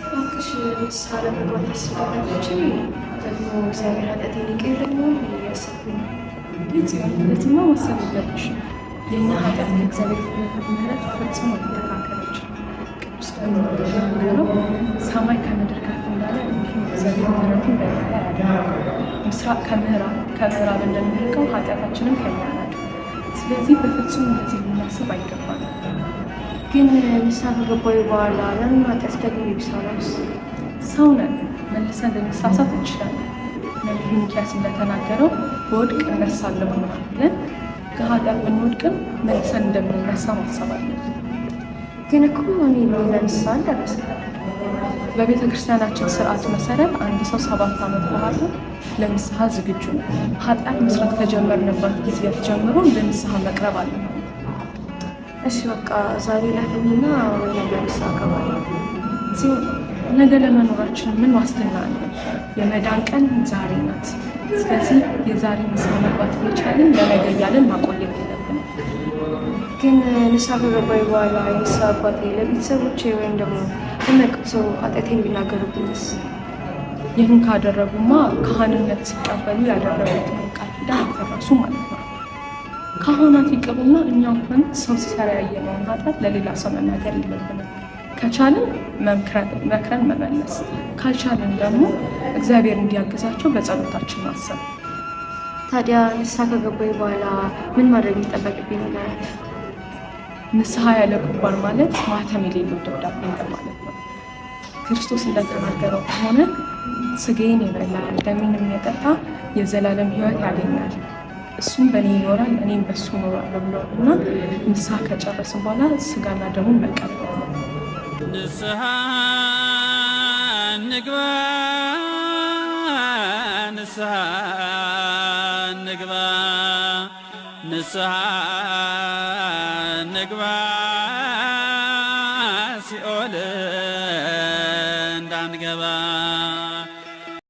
እባክሽ ንስሐ ለመግባት አስባለች። ደግሞ እግዚአብሔር ኃጢአቴን ይቅር ይለኛል ብዬ እያሰብኩኝ ነው። ጽዮን፣ እንደዚህማ ማሰብ የለብሽም። የእኛ ኃጢአት ከእግዚአብሔር ምሕረት ፈጽሞ ሊተካከል አይችልም። ቅዱስ ዳዊት እንደተናገረው ሰማይ ከምድር ከፍ እንዳለ እንዲሁም እግዚአብሔር ምሕረቱን በእኛ ላይ አደረገ። ምስራቅ ከምዕራብ እንደሚርቀው ኃጢአታችንም ከእኛ ራቀ። ስለዚህ በፍጹም እንደዚህ ልናስብ አይገባንም። ግን ንስሐ ከገባሁ በኋላ ያንን ኃጢአት ደግሜ ብሰራውስ? ሰው ነን፣ መልሰን ልንሳሳት እንችላለን። ነቢዩ ሚክያስ እንደተናገረው በወድቅ እነሳለሁ ብለን ከኃጢአት ብንወድቅም መልሰን እንደምንነሳ ማሰብ አለብን። ግን እኮ እኔ ለንስሐ አልደረስኩም። በቤተ ክርስቲያናችን ስርዓት መሰረት አንድ ሰው 7 ዓመት በኋላ ለንስሐ ዝግጁ ነው። ኃጢአት መስራት ከጀመርንባት ጊዜያት ጀምሮ ለንስሐ መቅረብ አለብን። እሺ በቃ ዛሬ ላፈኝና ወይ ነገ ንስሐ እገባለሁ። ጽዮን፣ ነገ ለመኖራችን ምን ዋስትና አለን? የመዳን ቀን ዛሬ ናት። ስለዚህ የዛሬ ንስሐ መግባት እየቻልን ለነገ እያለን ማቆየት የለብንም። ግን ንስሐ ከገባሁ በኋላ የንስሐ አባቴ ለቤተሰቦቼ ወይም ደግሞ ለሚያውቁት ሰው ኃጢአቴን ቢናገሩብኝስ? ይህን ካደረጉማ ካህንነት ሲቀበሉ ያደረጉትን ቃል ኪዳን አፈረሱ ማለት ነው። ካህናት ይቅሩና እኛ እንኳን ሰው ሲሰራ ያየነውን ኃጢአት ለሌላ ሰው መናገር የለብንም። ከቻልን መክረን መመለስ፣ ካልቻልን ደግሞ እግዚአብሔር እንዲያግዛቸው በጸሎታችን ማሰብ። ታዲያ ንስሐ ከገባሁ በኋላ ምን ማድረግ የሚጠበቅብኝ ነገር አለ? ንስሐ ያለ ቁርባን ማለት ማህተም የሌለው ደብዳቤ እንደማለት ነው። ክርስቶስ እንደተናገረው ከሆነ ስጋዬን የበላ ደሜንም የጠጣ የዘላለም ሕይወት ያገኛል፣ እሱም በእኔ ይኖራል፣ እኔም በእሱ እኖራለሁ ብሏል እና ንስሐ ከጨረስን በኋላ ስጋና ደሙን መቀበል ነው። ንስሐ ንግባ፣ ንስሐ ንግባ፣ ንስሐ ንግባ።